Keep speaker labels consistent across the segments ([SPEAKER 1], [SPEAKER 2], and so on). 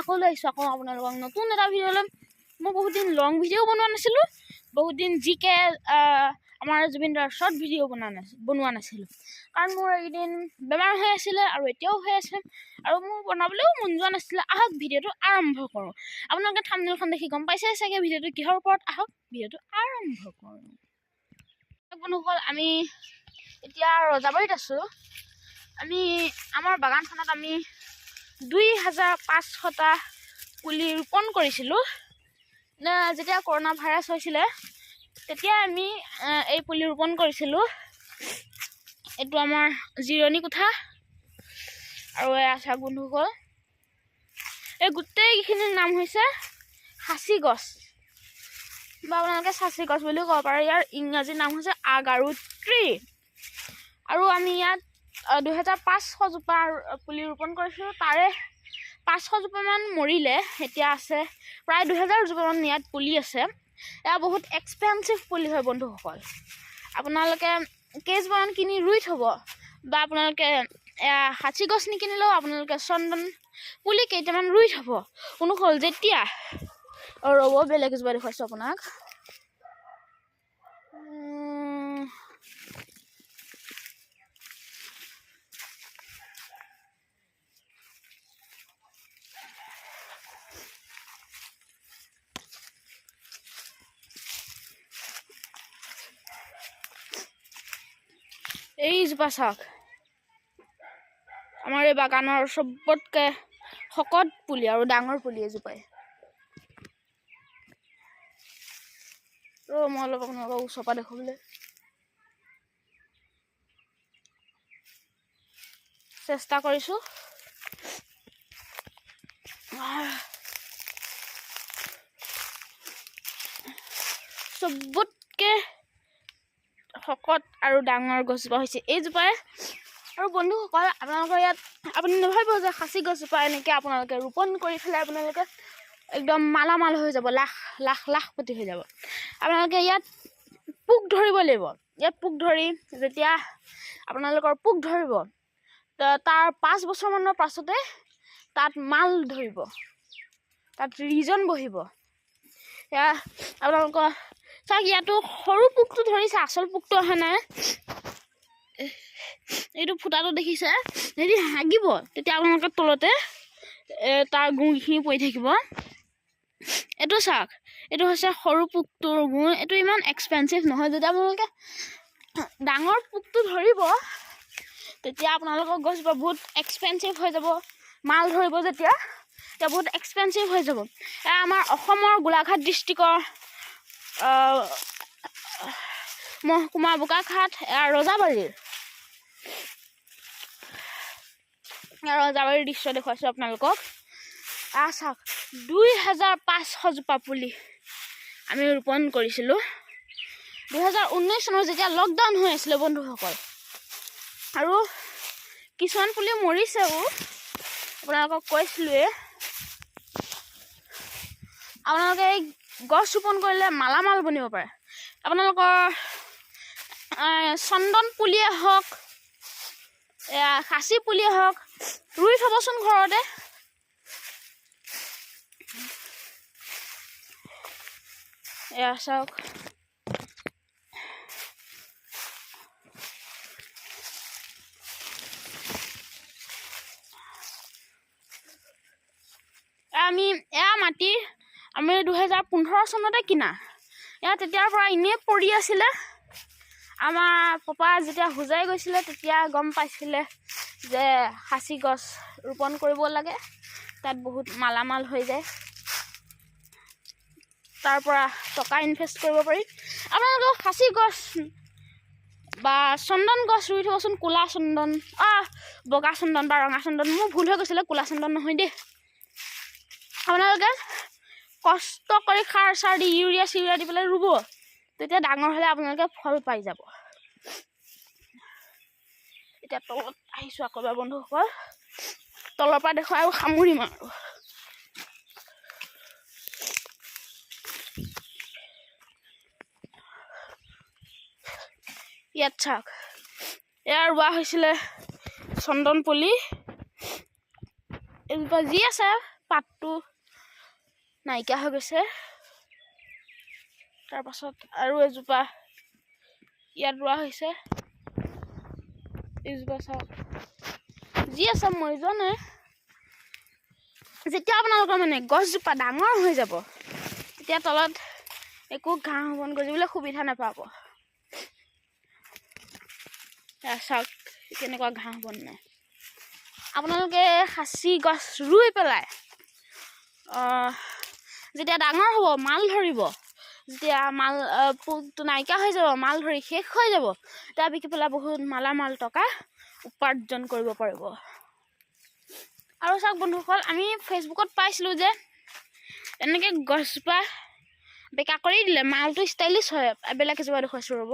[SPEAKER 1] আকৌ লৈ আহিছোঁ আকৌ আপোনালোকক নতুন এটা ভিডিঅ' লৈ। মই বহুত দিন লং ভিডিঅ' বনোৱা নাছিলোঁ, বহুত দিন জিকে আমাৰ জুবিনদাৰ শ্বৰ্ট ভিডিঅ' বনোৱা নাছিলোঁ, কাৰণ মোৰ এইকেইদিন বেমাৰ হৈ আছিলে আৰু এতিয়াও হৈ আছে আৰু মোৰ বনাবলৈও মন যোৱা নাছিলে। আহক ভিডিঅ'টো আৰম্ভ কৰোঁ। আপোনালোকে থাম্বনেইলখন দেখি গম পাইছে চাগে ভিডিঅ'টো কিহৰ ওপৰত। আহক ভিডিঅ'টো আৰম্ভ কৰোঁ। বন্ধুসকল, আমি এতিয়া ৰজাবাৰীত আছোঁ। আমি আমাৰ বাগানখনত আমি 2500টা পুলি ৰোপণ কৰিছিলোঁ। যেতিয়া কৰোণা ভাইৰাছ হৈছিলে তেতিয়া আমি এই পুলি ৰোপণ কৰিছিলোঁ। এইটো আমাৰ জিৰণি কোঠা আৰু এয়া চাওক বন্ধুসকল, এই গোটেইখিনিৰ নাম হৈছে সাঁচি গছ বা আপোনালোকে সাঁচি গছ বুলিও ক'ব পাৰে। ইয়াৰ ইংৰাজী নাম হৈছে আগাৰু ট্ৰী। আৰু আমি ইয়াত 2500 জোপা পুলি ৰোপণ কৰিছিলোঁ, তাৰে 500 জোপামান মৰিলে। এতিয়া আছে প্ৰায় 2000 জোপামান ইয়াত পুলি আছে। এয়া বহুত এক্সপেঞ্চিভ পুলি হয় বন্ধুসকল। আপোনালোকে কেইজোপামান কিনি ৰুই থ'ব বা আপোনালোকে এয়া সাঁচি গছ নিকিনিলেও আপোনালোকে চন্দন পুলি কেইটামান ৰুই থ'ব বন্ধুসকল। যেতিয়া ৰ'ব, বেলেগ এজোপা দেখুৱাইছোঁ আপোনাক। এইজোপা চাওক, আমাৰ এই বাগানৰ চবতকৈ শকত পুলি আৰু ডাঙৰ পুলি এজোপাই। মই অলপ আপোনালোকক ওচৰৰ পৰা দেখুৱাবলৈ চেষ্টা কৰিছোঁ। চবতকৈ শকত আৰু ডাঙৰ গছজোপা হৈছে এইজোপাই। আৰু বন্ধুসকল, আপোনালোকৰ ইয়াত আপুনি নাভাবিব যে সাঁচি গছজোপা এনেকৈ আপোনালোকে ৰোপণ কৰি পেলাই আপোনালোকে একদম মালামাল হৈ যাব, লাখ লাখ লাখপতি হৈ যাব। আপোনালোকে ইয়াত পোক ধৰিব লাগিব। ইয়াত পোক ধৰি যেতিয়া আপোনালোকৰ পোক ধৰিব, তাৰ 5 বছৰমানৰ পাছতে তাত মাল ধৰিব, তাত ৰিজন বহিব। এয়া আপোনালোকৰ চাওক, ইয়াতো সৰু পোকটো ধৰিছে, আচল পোকটো অহা নাই। এইটো ফুটাটো দেখিছে, যদি হাগিব তেতিয়া আপোনালোকে তলতে তাৰ গুখিনি পৰি থাকিব। এইটো চাওক, এইটো হৈছে সৰু পোকটোৰ গু। এইটো ইমান এক্সপেঞ্চিভ নহয়। যেতিয়া আপোনালোকে ডাঙৰ পোকটো ধৰিব তেতিয়া আপোনালোকৰ গছজোপা বহুত এক্সপেঞ্চিভ হৈ যাব। মাল ধৰিব যেতিয়া, তেতিয়া বহুত এক্সপেঞ্চিভ হৈ যাব। এয়া আমাৰ অসমৰ গোলাঘাট ডিষ্ট্ৰিক্টৰ মহকুমা বোকাখাট, এয়া ৰজাবাৰীৰ ৰজাবাৰীৰ দৃশ্য দেখুৱাইছোঁ আপোনালোকক। এয়া চাওক, 2500 জোপা পুলি আমি ৰোপণ কৰিছিলোঁ 2019 চনত যেতিয়া লকডাউন হৈ আছিলে বন্ধুসকল। আৰু কিছুমান পুলি মৰিছেও, আপোনালোকক কৈছিলোঁৱে। আপোনালোকে এই গছ ৰোপণ কৰিলে মালামাল বনিব পাৰে। আপোনালোকৰ চন্দন পুলিয়ে হওক, এয়া সাঁচি পুলিয়ে হওক, ৰুই থ'বচোন ঘৰতে। এয়া চাওক, আমি এয়া মাটি আমি 2015 চনতে কিনা। এয়া তেতিয়াৰ পৰা এনেই পৰি আছিলে। আমাৰ পাপা যেতিয়া হোজাই গৈছিলে তেতিয়া গম পাইছিলে যে সাঁচি গছ ৰোপণ কৰিব লাগে, তাত বহুত মালামাল হৈ যায়, তাৰ পৰা টকা ইনভেষ্ট কৰিব পাৰি। আপোনালোকেও সাঁচি গছ বা চন্দন গছ ৰুই থ'বচোন। ক'লা চন্দন, বগা চন্দন বা ৰঙা চন্দন, মোৰ ভুল হৈ গৈছিলে, ক'লা চন্দন নহয় দেই। আপোনালোকে কষ্ট কৰি সাৰ চাৰ দি ইউৰিয়া চিউৰিয়া দি পেলাই ৰুব, তেতিয়া ডাঙৰ হ'লে আপোনালোকে ফল পাই যাব। এতিয়া তলত আহিছোঁ আকৌ এবাৰ বন্ধুসকল, তলৰ পৰা দেখুৱাই আৰু সামৰিম আৰু। ইয়াত চাওক, এয়া ৰোৱা হৈছিলে চন্দন পুলি। এজোপা যি আছে পাতটো নাইকিয়া হৈ গৈছে। তাৰপাছত আৰু এজোপা ইয়াত ৰোৱা হৈছে। এইজোপা চাওক, যি আছে মৰি যোৱা নাই। যেতিয়া আপোনালোকৰ মানে গছজোপা ডাঙৰ হৈ যাব, তেতিয়া তলত একো ঘাঁহ বন গজিবলৈ সুবিধা নাপাব। এয়া চাওক, কেনেকুৱা ঘাঁহ বন নাই। আপোনালোকে সাঁচি গছ ৰুই পেলাই যেতিয়া ডাঙৰ হ'ব, মাল ধৰিব, যেতিয়া মাল পোকটো নাইকিয়া হৈ যাব, মাল ধৰি শেষ হৈ যাব, তেতিয়া বিকি পেলাই বহুত মালামাল টকা উপাৰ্জন কৰিব পাৰিব। আৰু চাওক বন্ধুসকল, আমি ফেচবুকত পাইছিলোঁ যে এনেকৈ গছজোপা বেকা কৰি দিলে মালটো ষ্টাইলিছ হয়। বেলেগ এজোপা দেখুৱাইছোঁ, ৰ'ব।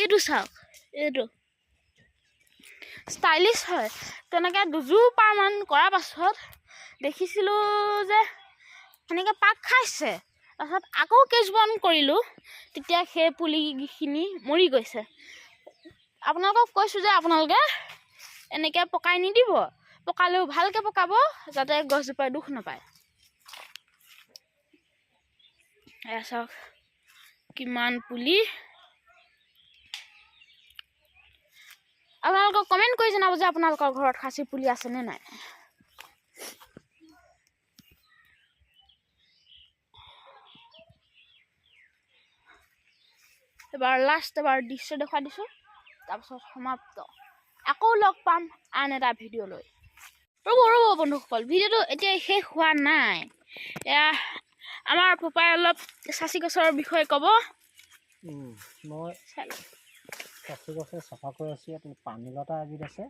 [SPEAKER 1] এইটো চাওক, এইটো ষ্টাইলিছ হয়। তেনেকৈ দুজোপামান কৰাৰ পাছত দেখিছিলোঁ যে সেনেকৈ পাক খাইছে। তাৰপাছত আকৌ কেইজোপামান কৰিলোঁ, তেতিয়া সেই পুলিখিনি মৰি গৈছে। আপোনালোকক কৈছোঁ যে আপোনালোকে এনেকৈ পকাই নিদিব, পকালেও ভালকৈ পকাব, যাতে গছজোপাই দুখ নাপায়। এয়া চাওক কিমান পুলি। আপোনালোকক কমেণ্ট কৰি জনাব যে আপোনালোকৰ ঘৰত সাঁচি পুলি আছেনে নাই। এবাৰ লাষ্ট এবাৰ দৃশ্য দেখুৱাই দিছোঁ, তাৰপাছত সমাপ্ত। আকৌ লগ পাম আন এটা ভিডিঅ' লৈ। ৰ'ব ৰ'ব বন্ধুসকল, ভিডিঅ'টো এতিয়া শেষ হোৱা নাই। এয়া আমাৰ পাপাই অলপ সাঁচি গছৰ বিষয়ে ক'ব।
[SPEAKER 2] মই সাঁচি গছে চফা কৰি আছোঁ। ইয়াত পানী লতা এবিধ আছে,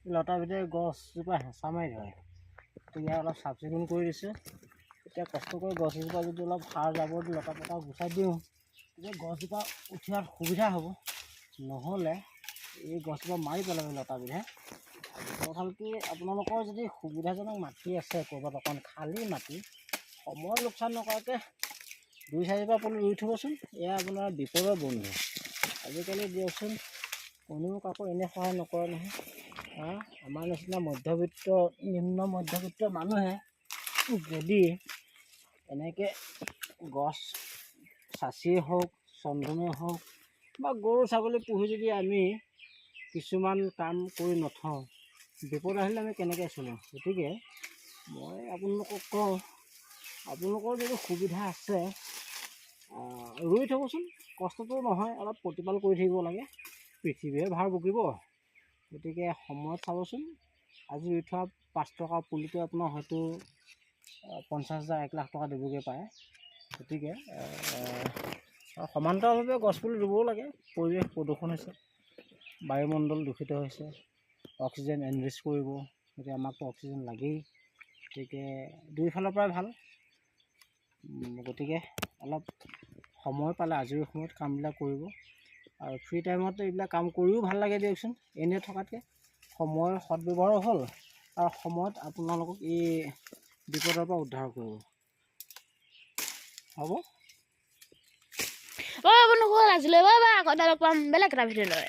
[SPEAKER 2] এই লতাবিধে গছজোপা হেঁচা মাৰি ধৰে। গতিকে ইয়াক অলপ চাফ চিকুণ কৰি দিছোঁ। এতিয়া কষ্ট কৰি গছজোপা যদি অলপ সাৰ জাবৰ দি লতা পতা গুচাই দিওঁ, তেতিয়া গছজোপা উঠি অহাত সুবিধা হ'ব। নহ'লে এই গছজোপা মাৰি পেলাব লতাবিধে। কথা হ'ল কি, আপোনালোকৰ যদি সুবিধাজনক মাটি আছে, ক'ৰবাত অকণ খালী মাটি, সময় লোকচান নকৰাকৈ দুই চাৰিজোপা পুলি ৰুই থ'বচোন। এয়া আপোনাৰ বিপদৰ বন্ধু। আজিকালি দিয়কচোন কোনেও কাকো এনেই সহায় নকৰে নহয়। আমাৰ নিচিনা মধ্যবিত্ত, নিম্ন মধ্যবিত্ত মানুহে যদি এনেকৈ গছ চাচিয়ে হওক, চন্দনেই হওক বা গৰু ছাগলী পুহি যদি আমি কিছুমান কাম কৰি নথওঁ, বিপদ আহিলে আমি কেনেকৈ চলিম? গতিকে মই আপোনালোকক কওঁ, আপোনালোকৰ যদি সুবিধা আছে ৰুই থ'বচোন। কষ্টটো নহয়, অলপ প্ৰতিপাল কৰি থাকিব লাগে, পৃথিৱীয়ে ভাৰ বকিব। গতিকে সময়ত চাবচোন, আজি ৰুই থোৱা 5 টকা পুলিটো আপোনাৰ হয়তো 50 হাজাৰ, 1 লাখ টকা দিবগৈ পাৰে। গতিকে সমান্তৰালভাৱে গছপুলি ৰুবও লাগে। পৰিৱেশ প্ৰদূষণ হৈছে, বায়ুমণ্ডল দূষিত হৈছে, অক্সিজেন এনৰিচ কৰিব। গতিকে আমাকতো অক্সিজেন লাগেই। গতিকে দুইফালৰ পৰাই ভাল। গতিকে অলপ সময় পালে আজৰি সময়ত কামবিলাক কৰিব আৰু ফ্ৰী টাইমত এইবিলাক কাম কৰিও ভাল লাগে দিয়কচোন। এনেই থকাতকৈ সময়ৰ সদব্যৱহাৰো হ'ল আৰু সময়ত আপোনালোকক এই বিপদৰ পৰা উদ্ধাৰ কৰিব। হ'ব।
[SPEAKER 1] বন্ধুসকল, আজিলৈ বাই বাই। আকৌ এটা লগ পাম বেলেগ এটা ভিডিঅ' লৈ।